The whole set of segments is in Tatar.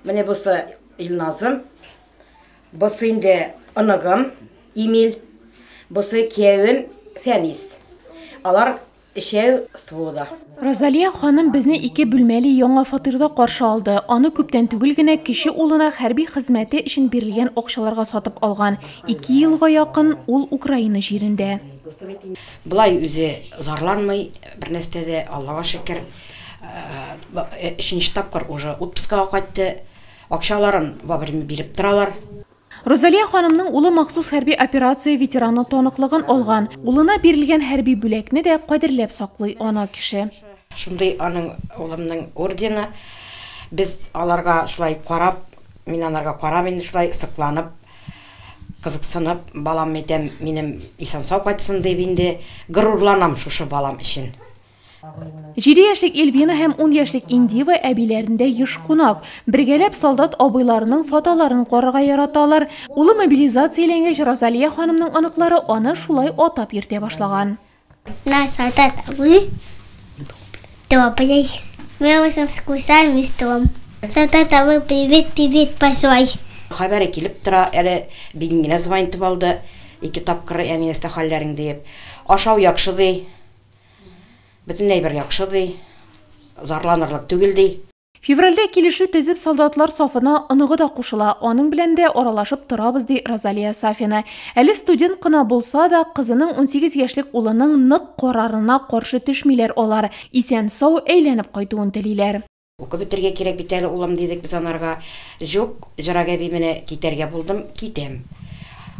Менә бусы Илназым. Бусы инде оныгым Эмиль. Бусы киявем Фәнис. Алар өчәү СВОда. Розалия ханым безне ике бүлмәле яңа фатирда каршы алды. Аны күптән түгел генә кече улына хәрби хезмәте өчен бирелгән акчаларга сатып алган. 2 елга якын ул Украина җирендә. Болай үзе зарланмый, бер нәрсә дә, Аллага шөкер. Өченче тапкыр уже отпускага кайтты. Акчаларын вовремя биреп торалар. Розалия ханымның улы махсус хәрби операция ветераны таныклыгын алган. Улына бирелгән хәрби бүләкне дә кадерләп саклый ана кеше. Шундый аның улымның ордены. Без аларга шулай карап, мин аларга карап инде шулай сокланып, кызыксынып, балам әйтәм, минем исән-сау кайтсын дип инде горурланам шушы балам өчен. 7 яшьлек Эльвина һәм 10 яшьлек Индива әбиләрендә еш кунак. Бергәләп солдат абыйларының фотоларын карарга яраталар. Улы мобилизацияләнгәч, Розалия ханымның оныклары аны шулай атап йөртә башлаган. Наш солдат абый добрый. Мы с Солдат абый, привет, привет, большой. Хәбәре килеп тора, әле бүген генә звонитып алды. 2 тапкыр әни нәрсә хәлләрең диеп. Ашау яхшы ди. Бөтенләй бер яхшы ди. Зарланырлык түгел ди. Февральдә килешү төзеп солдатлар сафына оныгы да кушыла. Аның белән дә аралашып торабыз, ди Розалия Сафина. Әле студент кына булса да, кызының 18 яшьлек улының нык карарына каршы төшмиләр алар. Исән-сау әйләнеп кайтуын телиләр. Укып бетергә кирәк бит әле, улым, дидек без анарга. Юк, Җырак әби, менә китәргә булдым, китәм.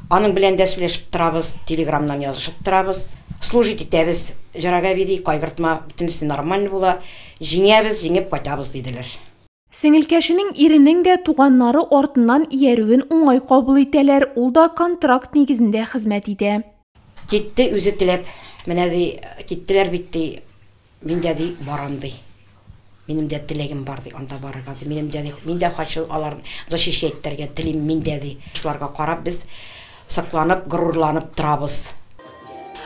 Аның белән дә сөйләшеп торабыз, телеграмнан язышып торабыз. Служить итәбез, Җырак әби, ди, кайгыртма, бөтенесе нормально була. Җиңәбез, җиңеп кайтабыз, диделәр. Сеңелкәшенең иренең дә туганнары артыннан иярүен уңай кабул итәләр. Ул да контракт нигезендә хезмәт итә. Китте үзе теләп. Менә ди, киттеләр бит ди. Мин дә ди, барам ди. Минем дә теләгем бар ди, анда барырга ди. Минем дә ди, мин дә хочу алар защищать итәргә телим, мин дә ди. Шуларга карап без сокланып, горурланып торабыз.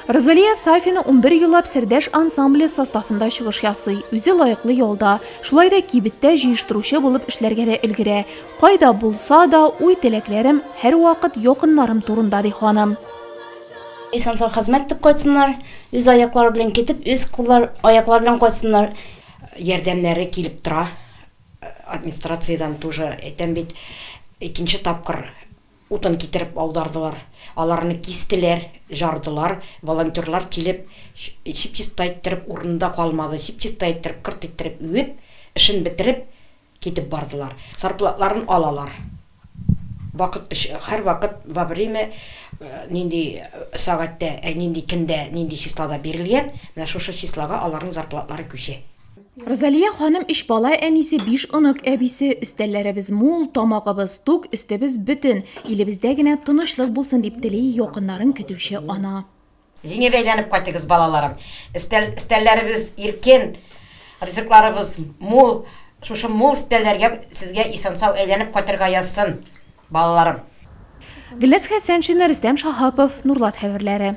Розалия Сафина 11 еллап Сердәш ансамбле составында чыгыш ясый. Үзе лаеклы ялда. Шулай да кибеттә җыештыручы булып эшләргә дә өлгерә. Кайда булса да, уй теләкләрем һәрвакыт якыннарым турында, ди ханым. Исән-сау хезмәт итеп кайтсыннар, үз аяклары белән китеп, үз куллар, аяклары белән кайтсыннар. Ярдәмнәре килеп тора. Администрациядән тоже әйтәм бит, икенче тапкыр утын китереп аудардылар. Аларны кистеләр, жардылар. Волонтерлар килеп, чип-чиста иттереп, урынында калмады. Чип-чиста иттереп, кырт иттереп, үеп, эшен бетереп, китеп бардылар. Зарплатларын алалар. Вакыт, һәр вакыт во время, нинди сәгатьтә, нинди көндә, нинди числода бирелгән, менә шушы числога аларның зарплатлары күчә. Розалия ханым 3 бала әнисе, 5 онык әбисе, өстәлләребез мул, тамагыбыз тук, өстебез бөтен. Илебездә генә тынычлык булсын дип тели якыннарын көтүче ана. Җиңе бәйләнеп кайтыгыз, балаларым. Өстәлләребез иркен, ризыкларыбыз мул. Шушы мул өстәлләргә сезгә исән-сау әйләнеп кайтырга язсын, балаларым. Гөлназ Хәсәншина, Рөстәм Шаһапов, Нурлат хәбәрләре.